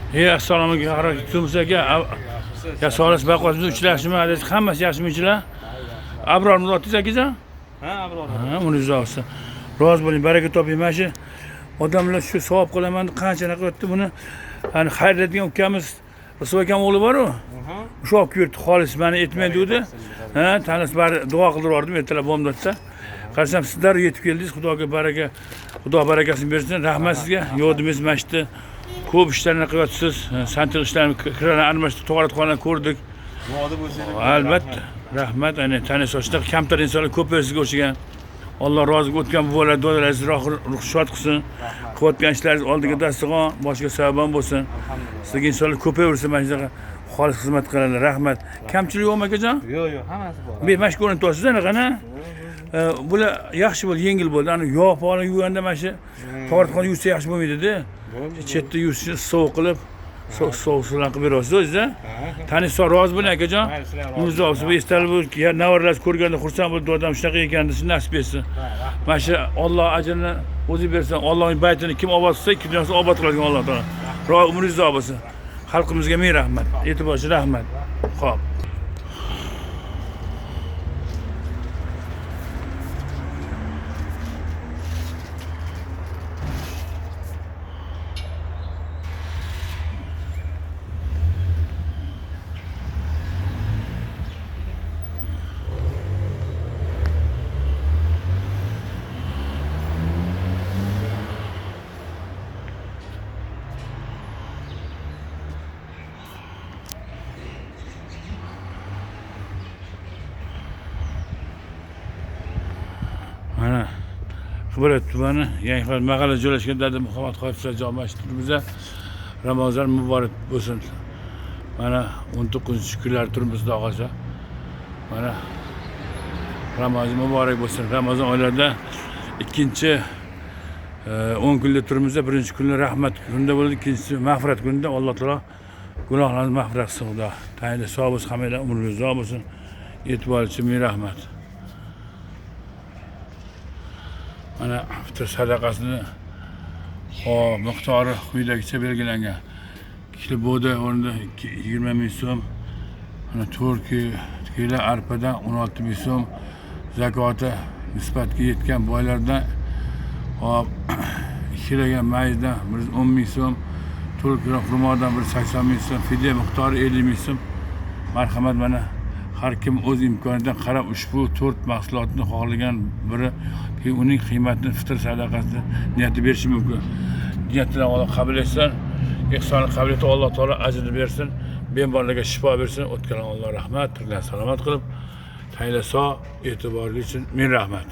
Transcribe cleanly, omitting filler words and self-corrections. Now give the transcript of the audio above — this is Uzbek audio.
Assalomu alaykum aka. Ya sog'lik baqosimiz uchrashimi, hammasi yaxshimi ichlar? Abror Murodingiz akajon? Ha, Abror. Ha, uni olsin. Rozi bo'ling, baraka toping. Mana shu odamlar shu savob qilaman deb qancha qilyapti buni. Hani xayrlaydigan ukamiz Rasul akam o'g'li bor-u. Shu olib kelibdi, xolis mani aytmay degdi. Ha, tanis bari duo qildirib yubordim ertalab bomdodda. Qarasam sizlar yetib keldingiz, Xudoga baraka, Xudo barakasini bersin. Rahmat sizga. Yo'q demaysiz, mana shu yerda ko'p ishlarni qilyapsiz. Santiq ishlarni, kirani almashtirib, tug'aratxonani ko'rdik. Duoda bo'lsangiz. Albatta. Rahmat. Ana tanis shunaqa kamtar insonlar ko'p sizga o'xshagan. Alloh rozi o'tgan buvalar, dodalaringiz ruh shod qilsin. Qilayotgan ishlaringiz oldiga dasturxon, boshiga sababon bo'lsin. Sizga insonlar ko'payaversin, mana shunaqa xolis xizmat qiladilar. Rahmat. Kamchilik yo'qmi akajon? Yo'q, yo'q, hammasi bor. Mana shu ko'rinib tursiz anaqani. Bular yaxshi bo'ldi, yengil bo'ldi. Ana yog' poli yuvganda mana shu tog'aratxona yuvsa yaxshi bo'lmaydi-da. Chetda yuvishni sovuq qilib, sovuq suvdan qilib berasiz o'zingiz, a? Tanis sog' rozi bo'ling akajon. Umringiz olsin, bu esdalik bu nevaralar ko'rganda xursand bo'ldi, odam shunaqa ekan desa nasib etsin. Mana shu Alloh ajrini o'zi bersin. Allohning baytini kim obod qilsa, ikki dunyosini obod qiladigan Alloh taolo. Umringiz uzoq bo'lsin. Xalqimizga ming rahmat. E'tibor uchun rahmat. Xo'p. Mana Qibray tumani Yangiqor mahalla joylashgan Dada Muhammad Hofiz jome masjidimizda Ramazon muborak bo'lsin. Mana 19-kunlar turibmiz xudo xohlasa. Mana Ramazon muborak bo'lsin. Ramazon oylarida ikkinchi 10 kunda turibmiz. Birinchi kuni rahmat kunida bo'ldi, ikkinchisi mag'firat kunida. Alloh taolo gunohlarni mag'firat qilsin Xudo. Tayinli sog' bo'lsin, hammanglar umringiz uzoq bo'lsin. E'tibor uchun ming rahmat. Mana fitr sadaqasini miqdori quyidagicha belgilangan. Kilo bug'doy o'rnida 20 ming so'm, mana 4 kilo arpadan 16 ming so'm, zakoti nisbatga yetgan boylardan hop 2 kilogram mayizdan 110 ming so'm, 4 kilo xurmodan 180 ming so'm, fidya miqdori 50 ming so'm. Marhamat, mana har kim o'z imkonidan qarab ushbu 4 mahsulotni xohlagan biri uning qiymatini fitr sadaqasini niyati berishi mumkin. Niyatini Alloh qabul etsin, ihsonni qabul etib Alloh taolo ajrini bersin, bemorlarga shifo bersin, o'tgan Alloh rahmat, tirilar salomat qilib, tayinla sog', e'tiborli uchun ming rahmat.